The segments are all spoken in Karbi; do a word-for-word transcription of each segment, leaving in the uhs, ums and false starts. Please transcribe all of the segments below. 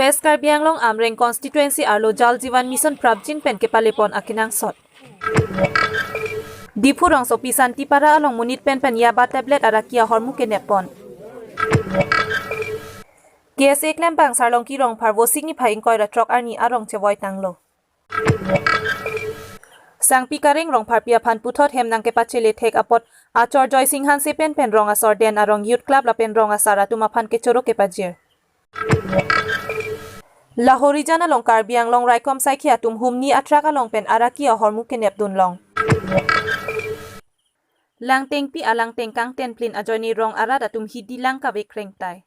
West Karbi Anglong Amreng constituency arlo Jal Jeevan Mission prapjin pen kepalepon akenangsot. Diphu rongsopi Santipara along monit pen pen yaba tablet araki ahormu keneppon. K S A klembang Sarlongki Rongphar Vosik niphai ingkoi ra throk arni arong chevoi tanglo. Sangpi Kareng Rongpharpi aphan puthot hem nangkepachele thek apot achor Joysing Hanse pen pen rong asor Den Arong Youth Club lapen rong asar atum aphan kechoro kepajir. Lahorijan along Karbi Anglong raikom saikhi atum humni atrak along pen araki ahormu kenepdun long. Langtengpi alangteng kangtenplin ajoine rong arat atum hidi lang kave krengtai.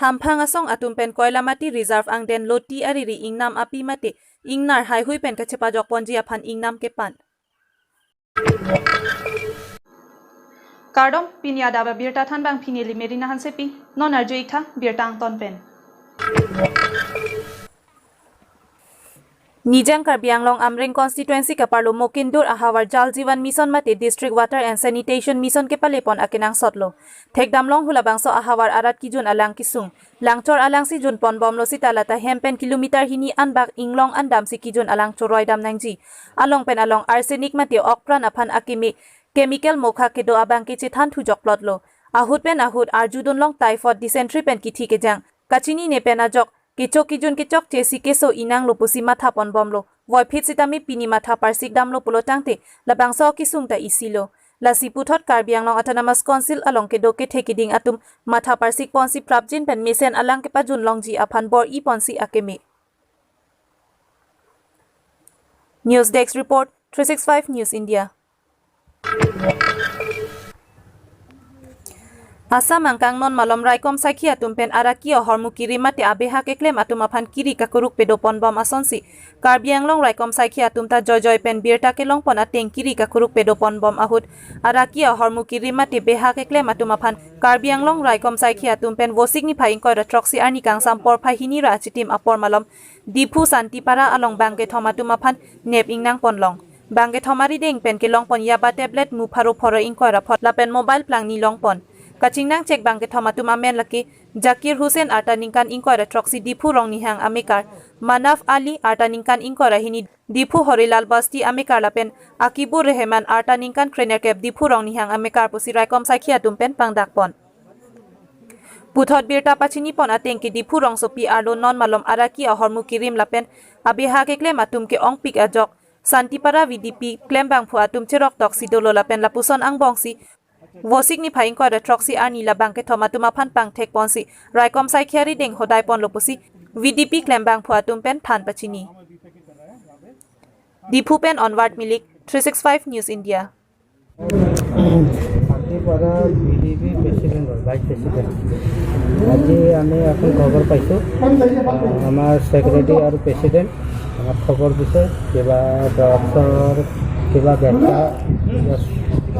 Hamphang asong atum pen Koilamati Reserve angden loti ariri ingnam api mate ingnar haihui pen kachepajok ponji aphan ingnam kepan. Kardom, pini adap abirta thanbang pini Limerina Hansepi, non arju iktha birta angton pen. Nijang Karbi Anglong Amreng constituency kaparlo Mokindur ahavar Jal Jeevan Mission mate District Water and Sanitation Mission kepalepon akenangsotlo. Thekdamlong hu labangso ahavar arat kijun alang kisung. Langchor alangsi junponbomlo sita lata hem pen kilometer hini anbak inglong andamsi kijun alang choroidam nangji. Along pen along arsenic mate okpran aphan akeme chemical mokha kedo abangke chethan thujokplotlo. Ahut pen ahut arjudunlong typhoid, dysentery pen kithi kejang. Kachinine pen ajok kecho kijun kechokche si keso inanglo pusi mathaponbomlo. Voiphit sitame pini matha parsikdamlo pulo tangte labangso akisung ta isilo. Lasi puthot Karbi Anglong Autonomous Council along kedo kethe keding atum matha parsikponsi prapjin pen mesen alang kepajunlongji aphan bor-iponsi akeme. News Desk Report, three six five News India. Assam angkang non malom raikom saikhi atum pen araki ahormu kiri mate abeha keklem atum aphan kiri kakuruk pedoponbom asonsi Karbi Anglong raikom saikhi atum ta joijoi pen birta kelongpon ateng kiri kakuruk pedoponbom ahut araki ahormu kiri mate beha keklem atum aphan Karbi Anglong raikom saikhi atum pen Vosik niphai ingkoi ra throksi arni kangsam porphai hini ra achitim apor malom Diphu Santipara along bangkethom atum aphan nep ingnangponlong. Bangkethom arideng pen kelongpon yaba tablet mu pharo phoro ingkoi ra phot lapen mobile plangni longpon. Kachingnang chek bangkethom atum amen lake Zakir Hussain arta ningkan ingkoi ra throksi Diphu Rongnihang amekar, Manaf Ali arta ningkan ingkoi ra hini Diphu Horilal Basti amekar lapen Akibur Rehman arta ningkan krenerkep Diphu Rongnihang amekar pusi raikom saikhi atum pen pangdakpon. Puthot birta pachinipon ateng ke Diphu rongsopi arlo non malom araki ahormu kirim lapen abeha keklem atum ke-ongpik ajok Santipara V D P klembangphu atum cheroktoksi dolo lapen lapuson angbongsi Vosik niphai ingkoi ra throksi arni la bangkethom atum aphan pangthekponsi raikom saikhi arideng hodaiponlo pusi V D P klembangphu atum pen than pachini. Diphu pen Onward Milik, three six five News India. Santipara V D P president, vice president. আজি আমি এখন খবৰ পাইছোঁ, আমাৰ ছেক্ৰেটাৰী আৰু প্ৰেচিডেণ্ট আমাক খবৰ দিছে, কিবা ড্ৰাগছৰ কিবা বেচা কিবা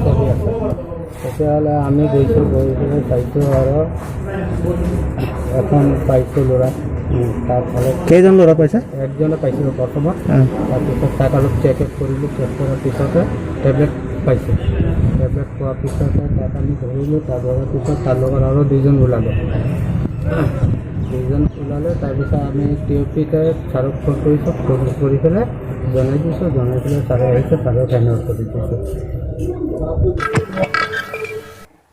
চলি আছে। তেতিয়াহ'লে আমি গৈছোঁ, গৈ পেলাই চাইছোঁ আৰু এখন পাইছোঁ ল'ৰা। উম, তাত অলপ কেইজন ল'ৰা পাইছে? একজনে পাইছিলোঁ প্ৰথমত। উম। তাৰপিছত তাক অলপ চেক আপ কৰিলোঁ, চেক কৰাৰ পিছতে টেবলেট পাইছোঁ। টেবলেট পোৱাৰ পিছতে তাক আমি ধৰিলোঁ, তাক ধৰাৰ পিছত তাৰ লগত আৰু দুইজন ওলালে। দুইজন ওলালে, তাৰপিছত আমি টি অ' পি ছাৰক ফোন কৰিছোঁ, ফোন কৰি পেলাই জনাই দিছোঁ, জনাই পেলাই ছাৰে আহিছে, ছাৰে ফাইন আউট কৰি দিছে।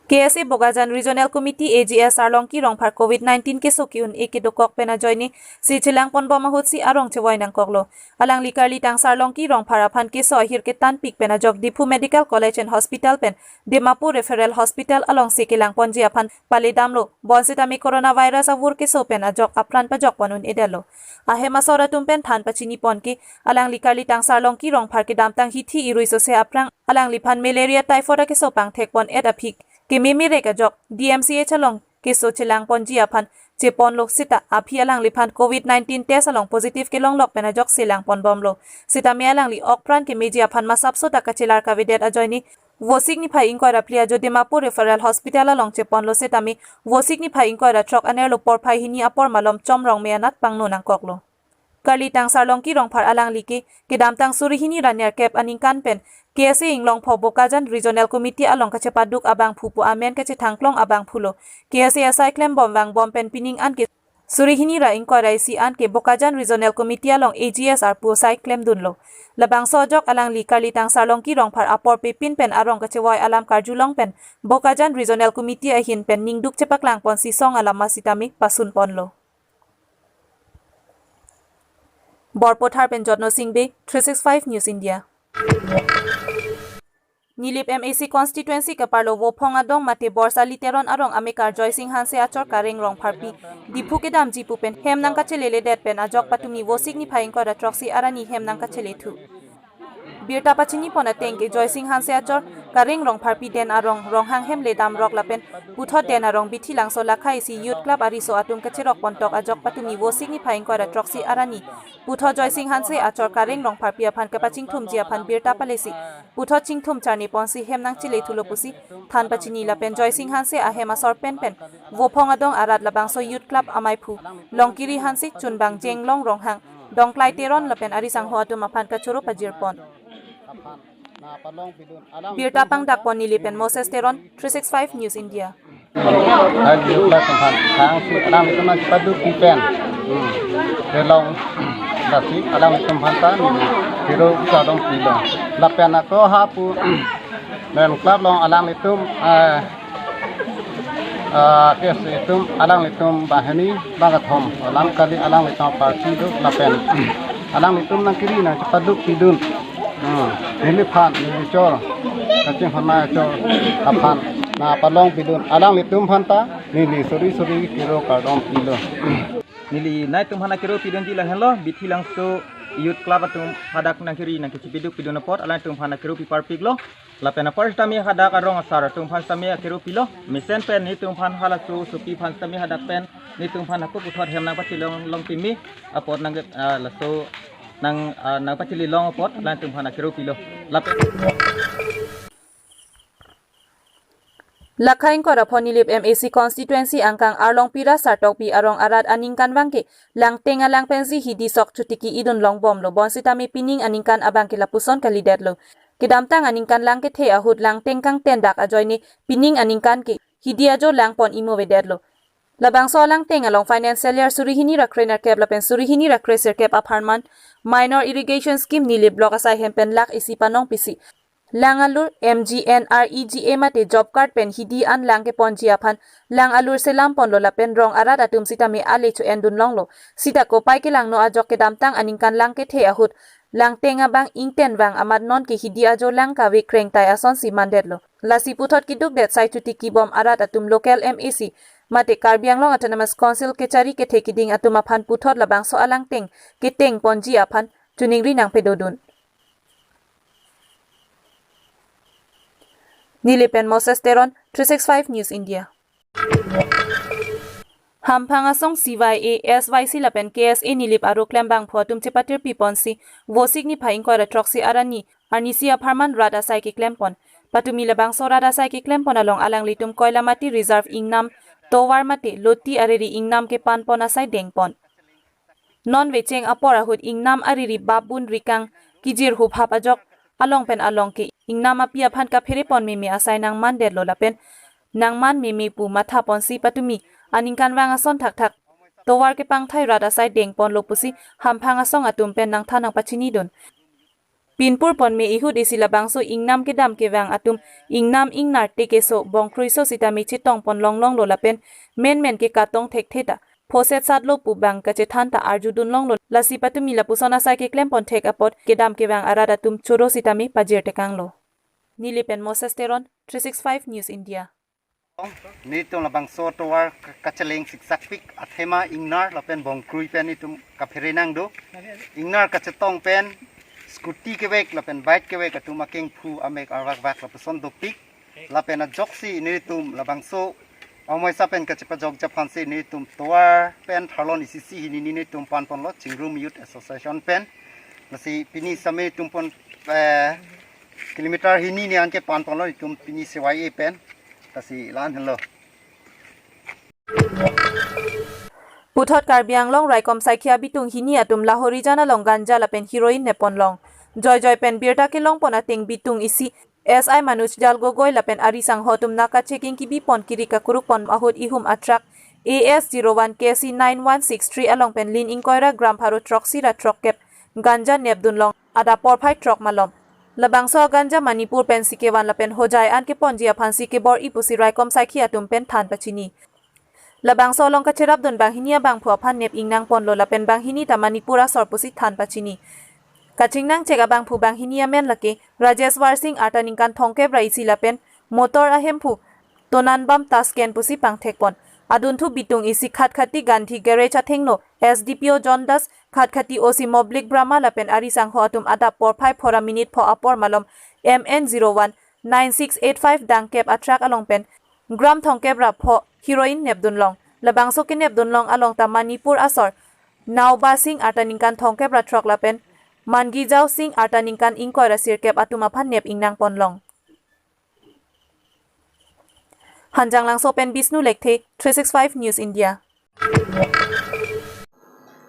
K S A Bokajan Regional Committee, A G S, Sarlongki Rongphar covid nineteen keso ki-un-e kedokok pen ajoine si chelangponbom ahutsi arong chevoi nangkoklo. Alangli karlitang Sarlongki Rongphar aphan keso ahir ketanpik pen ajok Diphu Medical College and Hospital pen Dimapur Referral Hospital alongsi kelangponji aphan paledamlo. Bonsitame coronavirus avur keso pen ajok apran pajokpon un-edetlo. Ahem asor atum pen than pachinipon ke alangli karlitang Sarlongki Rongphar kedamtang hithi irui sose aphrang alangliphan malaria typhoid akeso pangthekpon-et aphi kememe rek ajok D M C H along keso chelangponji aphan cheponlo sita aphi alangliphan covid nineteen test along positive kelonglok pen ajok chelangponbomlo. Sitame alangli okpran kemeji aphan masapso ta kachelar kavedet ajoine Vosik niphai ingkoi ra phli ajo Dimapur Referral Hospital along cheponlo sitame Vosik niphai ingkoi ra throk anerlo porphai hini apor malom chomrong me anat pangno nangkoklo. Karlitang Sarlongki Rongphar alangli ke kedamtang suri hini ra nerkep aningkan pen K S A Inglongpho Bokajan Regional Committee along kachepaduk abangphu pu amen kachethangklong abangphu lo. K S A asai klembom vangbom pen pining an ke suri hini ra ingkoi ra isi an ke Bokajan Regional Committee along A G S arpu asai klemdunlo. Labangso ajok alangli Karlitang Sarlongki Rongphar apor pepin pen arong kachevoi alam karjulong pen Bokajan Regional Committee ahin pen ningduk chepaklang ponsi song alam masitame pasun ponlo. Borpothar pen Jotno Singh Bey, three six five News India. Nilip M A C constituency kaparlo Vophong adong mate Borsali Teron arong amekar Joysing Hanse achor Kareng Rongpharpi Diphu kedamji pu pen hem nangkacheleledet pen ajok patumi Vosik niphai ingkoi ra throksi arni hem nangkachelethu. Birta pachini pon ateng ke Joysing Hanse achor Kareng Rongpharpi den arong Ronghang hem ledam rok lapen puthot den arong Bithi Langso Lakha isi Youth Club ariso atum kacherok pontok ajok patumi Vosik niphai ingkoi ra throksi arni puthot Joysing Hanse achor Kareng Rongpharpi aphan kapachingthumji aphan birta palesi puthot chingthum charni ponsi hem nangchelethulo pusi than pachini lapen Joysing Hanse ahem asor pen pen Vophong adong arat labangso Youth Club amaiphu Longkiri Hanse, Chunbang Jenglong Ronghang, Dongklai Teron lapen arisangho atum aphan kachoro pajir pon. Birta pangdak pon Nilip pen Moses Teron, three six five News India. Hai, Youth Club aphan thangsi alanglitum nangpaduk pen. Hmm. Kelong dasi alanglitum aphan ta neli kero kardom pilo. Lapen ako ha pu Youth Club along alanglitum, eh, ah, K S A atum alanglitum banghini bangkethom alam kali alanglitum party do lapen alanglitum nangkiri nangchepaduk pidun. Hmm. Neliphan, neli chor, kachinghon achor aphan nangpalong pidun alanglitum aphan ta neli suri suri kero kardom pilo. Neli nangtum aphan kero pidunji lahenlo, Bithi Langso Youth Club atum hadak nangkiri nangkechepiduk pidun apot alanglitum aphan kero piparpiklo. Lapen apar sitame hadak arong asar atum aphan sitame kero pilo. Mesen pen netum aphan halaso sopi aphan sitame hadak pen netum aphan ako puthot hem nangpachelong long pimi apot nang, ah, laso nang, ah, nangpachelilong apot alanglitum aphan kero pilo. Lapen Lakha ingkoi ra pho Nilip M A C constituency angkang Arlongpira Sartokpi arong arat aningkanvang ke Langteng alang pensi hidi sok chutiki idun longbomlo bonsitame pining aningkan abang ke lapuson kalidetlo. Kedamtang aningkan lang kethe ahut Langteng kangten dak ajoine pining aningkan ke hidi ajo lang pon imo avedetlo. Labangso Langteng along financial year suri hini ra krenerkep lapen suri hini ra kresirkep apharman minor irrigation scheme Nilip block asai hem pen lakh isi panong pisi lang alur M G N R E G A mate job card pen hidi an lang keponji aphan lang alur selam ponlo lapen rong arat atum sitame ale cho-endun longlo. Sita kopai kelangno ajok kedamtang aningkan lang kethe ahut Langteng abang ingten vang amat non ke hidi ajo lang kave krengtai asonsi mandetlo. Lasi puthot kidukdet sai chutiki bom arat atum local M A C mate Karbi Anglong Autonomous Council kechari kethe kiding atum aphan puthot labangso Langteng keteng ponji aphan choningri nangpedodun. Nilip pen Moses Teron, three six five News India. Hamphang asong C Y A, S Y C lapen K S A Nilip aro klembangphu atum chepatirpi ponsi Vosik niphai ingkoi ra throksi arni arnisi apharman rat asai keklem pon. Patumi labangso rat asai keklem pon along alanglitum Koilamati Reserve ingnam tovar mate loti ariri ingnam kepan pon asai deng pon. Non vecheng apor ahut ingnam ariri bap bun rikang kijir huphap ajok along pen along ke ingnam api aphan kaphere pon meme asai nangmandetlo lapen nangman meme pu matha ponsi patumi aningkanvang ason thakthak tovar kepangthai rat asai deng ponlo pusi hamphang asong atum pen nangthan nangpachinidun. Pinpur pon me ihut isi labangso ingnam kedam kevang atum ingnam ingnar te keso bongkruiso sitame chetong pon longlonglo lapen menmen ke katong thekthe ta phoset satlo pu bang kachethan ta arjudun longlo. Lasi patumi lapuson asai keklem pon thek apot kedam kevang arat atum choro sitame pajir tekanglo. Nilip pen Moses Teron, three six five News India. Netum labangso tovar ka-, kacheleng siksakpik athema ingnar lapen bongkrui pen netum kaphere nangdo. Ingnar kachetong pen scooty kevek lapen bike kevek atum akengphu amek arvakvak lapuson dopik. Lapen ajoksi netum labangso amoisa pen kachepajokji aphansi netum tovar pen tharlon isi isi hini netum pan ponlo Chingrum Youth Association pen. Lasi pini sitame netum pon, eh, kilometer hini ni anke pan ponlo netum pini C Y A pen. Lasi la-an henlo. Puthot Karbi Anglong Raikom Saikhi abitung hini atum Lahorijan along ganja lapen heroin nepon long. Joijoi pen birta kelongpon ateng bitung isi S I Manoj Jal Gogoi lapen ari sangho atum naka checking kibipon kiri kakurukpon ahut ihum a truck A S zero one K C nine one six three along pen lin ingkoi ra gram pharo throksi ra throkkep ganja nepdun long, adap porphai throk malom. Labangso ganja Manipur pensi kevan lapen Hojai an keponji aphansi kebor-i pusi Raikom Saikhi atum pen than pachini. Labangso along kacherapdun banghini abangphu aphan nep ingnangponlo lapen banghini ta Manipur asor pusi than pachini. Kachingnang chek abangphu banghini amen lake Rajeswar Singh arta ningkan thomkep ra isi lapen motor ahemphu Tonanbam Tasken pusi pangthekpon. Adunthu bitung isi Khatkhati Gandhi Garage athengno S D P O John Das, Khatkhati O C Moblik Brahma lapen ari sangho atum adap porphai phora minute pho apor malom M N zero one nine six eight five dangkep a truck along pen gram thomkep ra pho heroin nepdun long. Labangso kenepdun long along ta Manipur asor Nauba Singh arta ningkan thomkep ra throk lapen Mangijao Singh arta ningkan ingkoi ra sirkep atum aphan nep ingnangpon long. Hanjanglangso pen Bishnu Lekthe, three six five News India.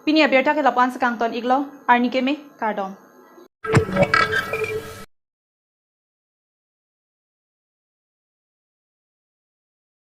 Pini abirta ke lapu-an si kangton iklo, arni keme, kardom.